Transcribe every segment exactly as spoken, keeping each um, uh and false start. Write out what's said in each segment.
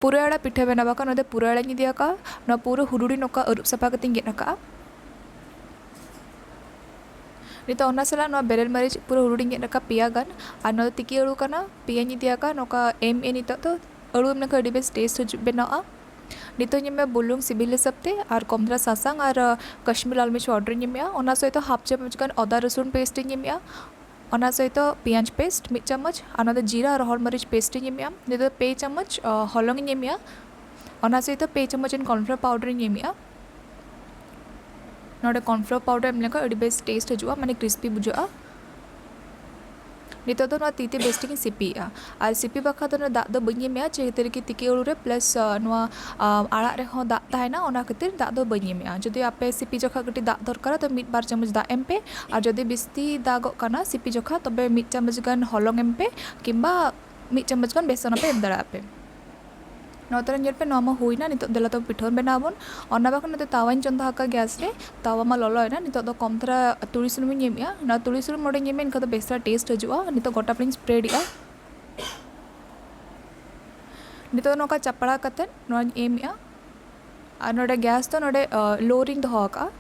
ᱯᱩᱨᱟᱹᱭ ᱟᱲᱟᱜ ᱯᱤᱴᱷᱟᱹ ᱵᱮᱱᱟᱣ ᱟᱠᱟᱫ, ᱱᱚᱣᱟ ᱫᱚ ᱯᱩᱨᱟᱹᱭ ᱟᱲᱟᱜ ᱤᱧ ᱤᱫᱤ ᱟᱠᱟᱫᱼᱟ᱾ ᱱᱚᱣᱟ ᱯᱩᱨᱟᱹ ᱦᱩᱰᱩᱲᱤ ᱱᱚᱝᱠᱟ ᱟᱹᱨᱩᱵ ᱥᱟᱯᱷᱟ ᱠᱟᱛᱮᱧ ᱜᱮᱫ ᱟᱠᱟᱫᱼᱟ᱾ ᱱᱤᱛᱚᱜ ᱚᱱᱟ ᱥᱟᱞᱟᱜ ᱱᱚᱣᱟ ᱵᱮᱨᱮᱞ ᱢᱟᱹᱨᱤᱪ ᱯᱩᱨᱟᱹ ᱦᱩᱰᱩᱲᱤᱧ ᱜᱮᱫ ᱟᱠᱟᱫ ᱯᱮᱭᱟ ᱜᱟᱱ᱾ ᱟᱨ ᱱᱚᱣᱟ ᱫᱚ ᱛᱤᱠᱤ ᱟᱹᱲᱩ ᱠᱟᱱᱟ, ᱯᱮᱭᱟᱧ ᱤᱫᱤ ᱟᱠᱟᱫ᱾ ᱱᱚᱝᱠᱟ ᱮᱢ ᱮ ᱱᱤᱛᱚᱜ ᱫᱚ ᱟᱹᱲᱩ ᱮᱢ ᱞᱮᱠᱷᱟᱱ ᱟᱹᱰᱤ ᱵᱮᱥ ᱴᱮᱥᱴ ᱦᱤᱡᱩᱜ ᱵᱮᱱᱟᱣᱜᱼᱟ᱾ ᱱᱤᱛᱚᱜ ᱤᱧ ᱮᱢᱟ ᱵᱩᱞᱩᱝ ᱥᱤᱵᱤᱞ ᱦᱤᱥᱟᱹᱵ ᱛᱮ, ᱟᱨ ᱠᱚᱢ ᱫᱷᱟᱨᱟ ᱥᱟᱥᱟᱝ ᱟᱨ, ᱟ, ᱠᱟᱥᱢᱤᱨ ᱞᱟᱞ ᱢᱤᱨᱪ powder ᱤᱧ ᱮᱢᱮᱜᱼᱟ᱾ ᱚᱱᱟ ᱥᱚᱦᱤᱛ ᱦᱟᱯ ᱪᱟᱢᱚᱪ ᱜᱟᱱ ᱟᱫᱟ ᱨᱚᱥᱩᱱ paste ᱤᱧ ᱮᱢᱮᱜᱼᱟ᱾ ᱚᱱᱟ ᱥᱚᱦᱤᱛ ᱯᱮᱸᱭᱟᱡᱽ paste ᱢᱤᱫ ᱪᱟᱢᱚᱪ, ᱟᱨ ᱱᱚᱣᱟ ᱫᱚ ᱡᱤᱨᱟ ᱨᱚᱦᱚᱲ ᱢᱟᱹᱨᱤᱪ paste ᱤᱧ ᱮᱢᱮᱜᱼᱟ᱾ ᱱᱤᱛᱚᱜ ᱯᱮ ᱪᱟᱢᱚᱪ, ᱟ, ᱦᱚᱞᱚᱝ ᱤᱧ ᱮᱢᱮᱜᱼᱟ᱾ ᱚᱱᱟ ᱥᱚᱦᱤᱛ ᱯᱮ ᱪᱟᱢᱚᱪ ᱜᱟᱱ cornflour powder ᱤᱧ ᱮᱢᱮᱜᱼᱟ᱾ ᱱᱚᱰᱮ cornflour powder ᱮᱢ ᱞᱮᱠᱷᱟᱱ ᱟᱹᱰᱤ ᱵᱮᱥ ᱴᱮᱥᱴ ᱦᱤᱡᱩᱜᱼᱟ, ᱢᱟᱱᱮ crispy ᱵᱩᱡᱷᱟᱹᱜᱼᱟ᱾ ᱱᱤᱛᱚᱜ ᱫᱚ ᱱᱚᱣᱟ ᱛᱤ ᱛᱮ ᱵᱮᱥ ᱴᱷᱤᱠ ᱤᱧ ᱥᱤᱯᱤᱭᱮᱜᱼᱟ᱾ ᱟᱨ ᱥᱤᱯᱤ ᱵᱟᱠᱷᱨᱟ ᱫᱚ ᱱᱚᱣᱟ ᱫᱟᱜ ᱫᱚ ᱵᱟᱹᱧ ᱮᱢᱮᱜᱼᱟ, ᱡᱮ ᱠᱷᱟᱹᱛᱤᱨ ᱠᱤ ᱛᱤᱠᱤ ᱟᱹᱲᱩ ᱨᱮ plus, ᱟ, ᱱᱚᱣᱟ, ᱟ, ᱟᱲᱟᱜ ᱨᱮᱦᱚᱸ ᱫᱟᱜ ᱛᱟᱦᱮᱱᱟ, ᱚᱱᱟ ᱠᱷᱟᱹᱛᱤᱨ ᱫᱟᱜ ᱫᱚ ᱵᱟᱹᱧ ᱮᱢᱮᱜᱼᱟ᱾ ᱡᱩᱫᱤ ᱟᱯᱮ ᱥᱤᱯᱤ ᱡᱚᱠᱷᱟ ᱠᱟᱹᱴᱤᱡ ᱫᱟᱜ ᱫᱚᱨᱠᱟᱨᱟ, ᱛᱚ ᱢᱤᱫ ᱵᱟᱨ ᱪᱟᱢᱚᱪ ᱫᱟᱜ ᱮᱢ ᱯᱮ᱾ ᱟᱨ ᱡᱩᱫᱤ ᱵᱤᱥᱛᱤ ᱫᱟᱜᱚᱜ ᱠᱟᱱᱟ ᱥᱤᱯᱤ ᱡᱚᱠᱷᱟ, ᱛᱚᱵᱮ ᱢᱤᱫ ᱪᱟᱢᱚᱪ ᱜᱟᱱ ᱦᱚᱞᱚᱝ ᱮᱢ ᱯᱮ, ᱠᱤᱢᱵᱟ ᱢᱤᱫ ᱪᱟᱢᱚᱪ ᱜᱟᱱ ᱵᱮᱥᱚᱱ ᱦᱚᱸᱯᱮ ᱮᱢ ᱫᱟᱲᱮᱭᱟᱜᱼᱟ ᱯᱮ᱾ ᱱᱚᱣᱟ ᱛᱚᱨᱟ ᱧᱮᱞ ᱯᱮ, ᱱᱚᱣᱟ ᱢᱟ ᱦᱩᱭᱱᱟ᱾ ᱱᱤᱛᱚᱜ ᱫᱮᱞᱟ ᱛᱚᱵᱮ ᱯᱤᱴᱷᱟᱹ ᱵᱚᱱ ᱵᱮᱱᱟᱣ ᱟᱵᱚᱱ᱾ ᱚᱱᱟ ᱵᱟᱠᱷᱟᱱ ᱱᱚᱛᱮ ᱛᱟᱣᱟᱧ ᱪᱚᱸᱫᱟ ᱟᱠᱟᱫ gas ᱨᱮ, ᱛᱟᱣᱟ ᱢᱟ ᱞᱚᱞᱚᱭᱮᱱᱟ᱾ ᱱᱤᱛᱚᱜ ᱫᱚ ᱠᱚᱢ ᱫᱷᱟᱨᱟ ᱛᱩᱲᱤ ᱥᱩᱱᱩᱢᱤᱧ ᱮᱢᱮᱜᱼᱟ᱾ ᱱᱚᱣᱟ ᱛᱩᱲᱤ ᱥᱩᱱᱩᱢ ᱱᱚᱰᱮᱧ ᱮᱢᱮᱜᱼᱟ, ᱮᱱᱠᱷᱟᱱ ᱫᱚ ᱵᱮᱥ ᱫᱷᱟᱨᱟ ᱴᱮᱥᱴ ᱦᱤᱡᱩᱜᱼᱟ᱾ ᱱᱤᱛᱚᱜ ᱜᱚᱴᱟ ᱯᱟᱞᱤᱧ ᱥᱯᱨᱮᱰ ᱮᱜᱼᱟ᱾ ᱱᱤᱛᱚᱜ ᱱᱚᱝᱠᱟ ᱪᱟᱯᱲᱟ ᱠᱟᱛᱮᱫ ᱱᱚᱣᱟᱧ ᱮᱢᱮᱜᱼᱟ᱾ ᱟᱨ ᱱᱚᱰᱮ gas ᱫᱚ ᱱᱚᱰᱮ, ᱟ, low ᱨᱤᱧ ᱫᱚᱦᱚ ᱟᱠᱟᱫᱼᱟ᱾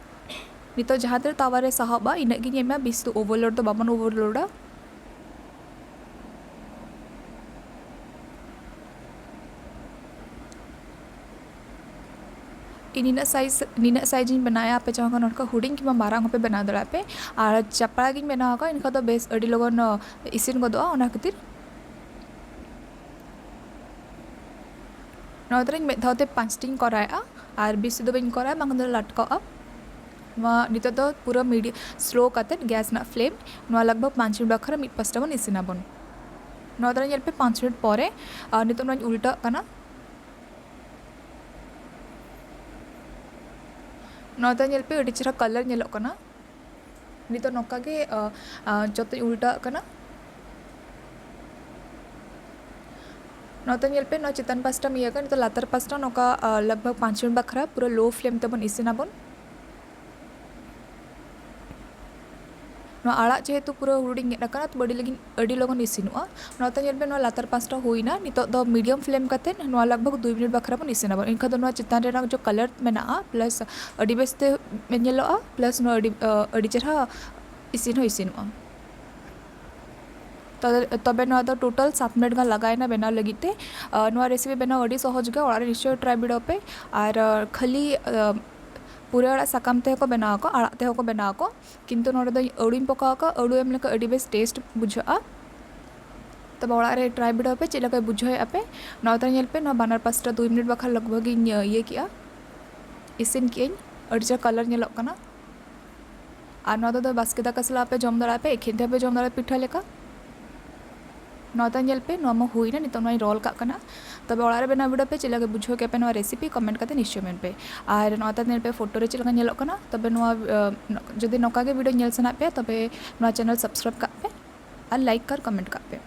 ᱱᱤᱛᱚᱜ ᱡᱟᱦᱟᱸ ᱛᱤᱱᱟᱹᱜ ᱛᱟᱣᱟ ᱨᱮ ᱥᱟᱦᱚᱵᱼᱟ, ᱤᱱᱟᱹᱜ ᱜᱤᱧ ᱮᱢᱟ, ᱵᱮᱥᱤ ᱫᱚ overload ᱫᱚ ᱵᱟᱵᱚᱱ overloadᱟ᱾ ᱤᱧ ᱱᱤᱱᱟᱹᱜ size, ᱱᱤᱱᱟᱹᱜ size ᱤᱧ ᱵᱮᱱᱟᱣᱮᱫᱼᱟ, ᱟᱯᱮ ᱡᱟᱦᱟᱸ ᱠᱷᱚᱱ ᱱᱚᱝᱠᱟ ᱦᱩᱰᱤᱧ ᱠᱤᱝᱵᱟ ᱢᱟᱨᱟᱝ ᱦᱚᱸᱯᱮ ᱵᱮᱱᱟᱣ ᱫᱟᱲᱮᱭᱟᱜᱼᱟ ᱯᱮ᱾ ᱟᱨ ᱪᱟᱯᱲᱟ ᱜᱤᱧ ᱵᱮᱱᱟᱣ ᱟᱠᱟᱫᱼᱟ, ᱮᱱᱠᱷᱟᱱ ᱫᱚ ᱵᱮᱥ ᱟᱹᱰᱤ ᱞᱚᱜᱚᱱ, ᱚ, ᱤᱥᱤᱱ ᱜᱚᱫᱚᱜᱼᱟ, ᱚᱱᱟ ᱠᱷᱟᱹᱛᱤᱨ᱾ ᱱᱚᱣᱟ ᱫᱚ ᱤᱧ ᱢᱤᱫ ᱫᱷᱟᱣ ᱛᱮ ᱯᱟᱸᱪᱴᱤᱧ ᱠᱚᱨᱟᱣᱮᱫᱼᱟ, ᱟᱨ ᱵᱮᱥᱤ ᱫᱚ ᱵᱟᱹᱧ ᱠᱚᱨᱟᱣᱟ, ᱵᱟᱝᱠᱷᱟᱱ ᱫᱚ ᱞᱟᱴᱠᱟᱜᱼᱟ᱾ ᱱᱚᱣᱟ ᱱᱤᱛᱚᱜ ᱫᱚ ᱯᱩᱨᱟᱹ ᱢᱤᱰᱤ-, slow ᱠᱟᱛᱮᱫ gas ᱨᱮᱱᱟᱜ flame ᱱᱚᱣᱟ ᱞᱟᱜᱽ ᱵᱷᱟᱜᱽ ᱯᱟᱸᱪ ᱢᱤᱱᱤᱴ ᱵᱟᱠᱷᱨᱟ ᱢᱤᱫ ᱯᱟᱥᱴᱟ ᱵᱚᱱ ᱤᱥᱤᱱᱟᱵᱚᱱ᱾ ᱱᱚᱣᱟ ᱫᱚ ᱧᱮᱞ ᱯᱮ ᱯᱟᱸᱪ ᱢᱤᱱᱤᱴ ᱯᱚᱨᱮ, ᱟᱨ ᱱᱤᱛᱚᱜ ᱱᱚᱣᱟᱧ ᱩᱞᱴᱟᱹᱜ ᱠᱟᱱᱟ᱾ ᱱᱚᱣᱟ ᱫᱚ ᱧᱮᱞ ᱯᱮ ᱟᱹᱰᱤ ᱪᱮᱦᱨᱟ colour ᱧᱮᱞᱚᱜ ᱠᱟᱱᱟ᱾ ᱱᱤᱛᱚᱜ ᱱᱚᱝᱠᱟ ᱜᱮ, ᱟ, ᱟ, ᱡᱚᱛᱚᱧ ᱩᱞᱴᱟᱹᱣᱟᱜ ᱠᱟᱱᱟ᱾ ᱱᱚᱛᱮ ᱧᱮᱞ ᱯᱮ, ᱱᱚᱣᱟ ᱪᱮᱛᱟᱱ ᱯᱟᱥᱴᱟᱢ ᱤᱭᱟᱹ ᱠᱟᱜᱼᱟ, ᱱᱤᱛᱚᱜ ᱞᱟᱛᱟᱨ ᱯᱟᱥᱴᱟ ᱱᱚᱝᱠᱟ, ᱟ, ᱞᱟᱜᱽ ᱵᱷᱟᱜᱽ ᱯᱟᱸᱪ ᱢᱤᱱᱤᱴ ᱵᱟᱠᱷᱨᱟ ᱯᱩᱨᱟᱹ low flame ᱛᱮᱵᱚᱱ ᱤᱥᱤᱱᱟᱵᱚᱱ᱾ ᱱᱚᱣᱟ ᱟᱲᱟᱜ ᱡᱮᱦᱮᱛᱩ ᱯᱩᱨᱟᱹ ᱦᱩᱰᱤᱧ ᱜᱮᱫ ᱟᱠᱟᱱᱟ, ᱛᱚ ᱟᱹᱰᱤ ᱞᱟᱹᱜᱤᱫ, ᱟᱹᱰᱤ ᱞᱚᱜᱚᱱ ᱤᱥᱤᱱᱚᱜᱼᱟ᱾ ᱱᱚᱛᱮ ᱧᱮᱞ ᱯᱮ, ᱱᱚᱣᱟ ᱞᱟᱛᱟᱨ ᱯᱟᱥᱴᱟ ᱦᱩᱭᱱᱟ᱾ ᱱᱤᱛᱚᱜ ᱫᱚ medium flame ᱠᱟᱛᱮ ᱱᱚᱣᱟ ᱞᱟᱜᱽ ᱵᱷᱟᱜᱽ ᱫᱩᱭ ᱢᱤᱱᱤᱴ ᱵᱟᱠᱷᱨᱟ ᱵᱚᱱ ᱤᱥᱤᱱ ᱟᱵᱚᱱ᱾ ᱮᱱᱠᱷᱟᱱ ᱫᱚ ᱱᱚᱣᱟ ᱪᱮᱛᱟᱱ ᱨᱮᱱᱟᱜ ᱡᱮ ᱠᱟᱞᱟᱨ ᱢᱮᱱᱟᱜᱼᱟ, ᱯᱞᱟᱥ ᱟᱹᱰᱤ ᱵᱮᱥ ᱛᱮ ᱧᱮᱞᱚᱜᱼᱟ, ᱯᱞᱟᱥ ᱱᱚᱣᱟ ᱟᱹᱰᱤ, ᱟᱹᱰᱤ ᱪᱮᱦᱨᱟ ᱤᱥᱤᱱ ᱦᱚᱸ ᱤᱥᱤᱱᱚᱜᱼᱟ᱾ ᱛᱚ-, ᱛᱚᱵᱮ ᱱᱚᱣᱟ ᱫᱚ ᱴᱳᱴᱟᱞ ᱥᱟᱛ ᱢᱤᱱᱤᱴ ᱜᱟᱱ ᱞᱟᱜᱟᱣᱮᱱᱟ ᱵᱮᱱᱟᱣ ᱞᱟᱹᱜᱤᱫ ᱛᱮ᱾ ᱟᱨ ᱱᱚᱣᱟ ᱨᱮᱥᱤᱯᱤ ᱵᱮᱱᱟᱣ ᱟᱹᱰᱤ ᱥᱚᱦᱚᱡᱽ ᱜᱮᱭᱟ, ᱚᱲᱟᱜ ᱨᱮ ᱱᱤᱥᱪᱚᱭ ᱴᱨᱟᱭ ᱵᱤᱰᱟᱹᱣ ᱯᱮ᱾ ᱟᱨ, ᱟᱨ ᱠᱷᱟᱹᱞᱤ, ᱟᱨ ᱯᱩᱨᱟᱹᱭ ᱟᱲᱟᱜ ᱥᱟᱠᱟᱢ ᱛᱮᱦᱚᱸ ᱠᱚ ᱵᱮᱱᱟᱣ ᱟᱠᱚ, ᱟᱲᱟᱜ ᱛᱮᱦᱚᱸ ᱠᱚ ᱵᱮᱱᱟᱣ ᱟᱠᱚ, ᱠᱤᱱᱛᱩ ᱱᱚᱰᱮ ᱫᱚ ᱟᱹᱲᱩᱧ ᱯᱚᱠᱟᱣ ᱟᱠᱟᱫ, ᱟᱹᱲᱩ ᱮᱢ ᱞᱮᱠᱷᱟᱱ ᱟᱹᱰᱤ ᱵᱮᱥ ᱴᱮᱥᱴ ᱵᱩᱡᱷᱟᱹᱜᱼᱟ᱾ ᱛᱚᱵᱮ ᱚᱲᱟᱜ ᱨᱮ ᱴᱨᱟᱭ ᱵᱤᱰᱟᱹᱣ ᱯᱮ, ᱪᱮᱫ ᱞᱮᱠᱟᱭ ᱵᱩᱡᱷᱟᱹᱣᱮᱫᱼᱟ ᱯᱮ᱾ ᱱᱚᱣᱟ ᱛᱟᱨ ᱧᱮᱞ ᱯᱮ, ᱱᱚᱣᱟ ᱵᱟᱱᱟᱨ ᱯᱟᱥᱴᱟ ᱫᱩᱭ ᱢᱤᱱᱤᱴ ᱵᱟᱠᱷᱟᱱ ᱞᱟᱜᱽ ᱵᱷᱟᱜᱽ ᱤᱧ ᱤᱭᱟᱹ ᱠᱮᱜᱼᱟ, ᱤᱥᱤᱱ ᱠᱮᱜᱼᱟᱹᱧ᱾ ᱟᱹᱰᱤ ᱪᱮᱦᱨᱟ ᱠᱟᱞᱟᱨ ᱧᱮᱞᱚᱜ ᱠᱟᱱᱟ᱾ ᱟᱨ ᱱᱚᱣᱟ ᱫᱚ ᱵᱟᱥᱠᱮ ᱫᱟᱠᱟ ᱥᱟᱞᱟᱜ ᱯᱮ ᱡᱚᱢ ᱫᱟᱲᱮᱭᱟᱜᱼᱟ ᱯᱮ, ᱮᱠᱷᱮᱱ ᱛᱮᱦᱚᱸ ᱯᱮ ᱡᱚᱢ ᱫᱟᱲᱮᱭᱟᱜᱼᱟ ᱯᱤᱴᱷᱟᱹ ᱞᱮᱠᱟ᱾ ᱱᱚᱣᱟ ᱛᱟᱨ ᱧᱮᱞ ᱯᱮ, ᱱᱚᱣᱟ ᱢᱟ ᱦᱩᱭᱱᱟ, ᱱᱤᱛᱚᱜ ᱱᱚᱣᱟᱧ ᱨᱳᱞ ᱠᱟᱜ ᱠᱟᱱᱟ᱾ ᱛᱚᱵᱮ ᱚᱲᱟᱜ ᱨᱮ ᱵᱮᱱᱟᱣ ᱵᱤᱰᱟᱹᱣ ᱯᱮ, ᱪᱮᱫ ᱞᱮᱠᱟ ᱵᱩᱡᱷᱟᱹᱣ ᱠᱮᱫ ᱯᱮ ᱱᱚᱣᱟ ᱨᱮᱥᱤᱯᱤ, ᱠᱚᱢᱮᱱᱴ ᱠᱟᱛᱮ ᱱᱤᱥᱪᱚᱭ ᱢᱮᱱ ᱯᱮ᱾ ᱟᱨ ᱱᱚᱣᱟ ᱛᱟᱨ ᱧᱮᱞ ᱯᱮ, ᱯᱷᱳᱴᱳ ᱨᱮ ᱪᱮᱫ ᱞᱮᱠᱟ ᱧᱮᱞᱚᱜ ᱠᱟᱱᱟ᱾ ᱛᱚᱵᱮ ᱱᱚᱣᱟ, ᱟᱸ, ᱡᱩᱫᱤ ᱱᱚᱝᱠᱟ ᱜᱮ ᱵᱷᱤᱰᱤᱭᱳ ᱧᱮᱞ ᱥᱟᱱᱟᱭᱮᱫ ᱯᱮᱭᱟ, ᱛᱚᱵᱮ ᱱᱚᱣᱟ ᱪᱮᱱᱮᱞ ᱥᱟᱵᱥᱠᱨᱟᱭᱤᱵ ᱠᱟᱜ ᱯᱮ ᱟᱨ ᱞᱟᱭᱤᱠ ᱟᱨ ᱠᱚᱢᱮᱱᱴ ᱠᱟᱜ ᱯᱮ᱾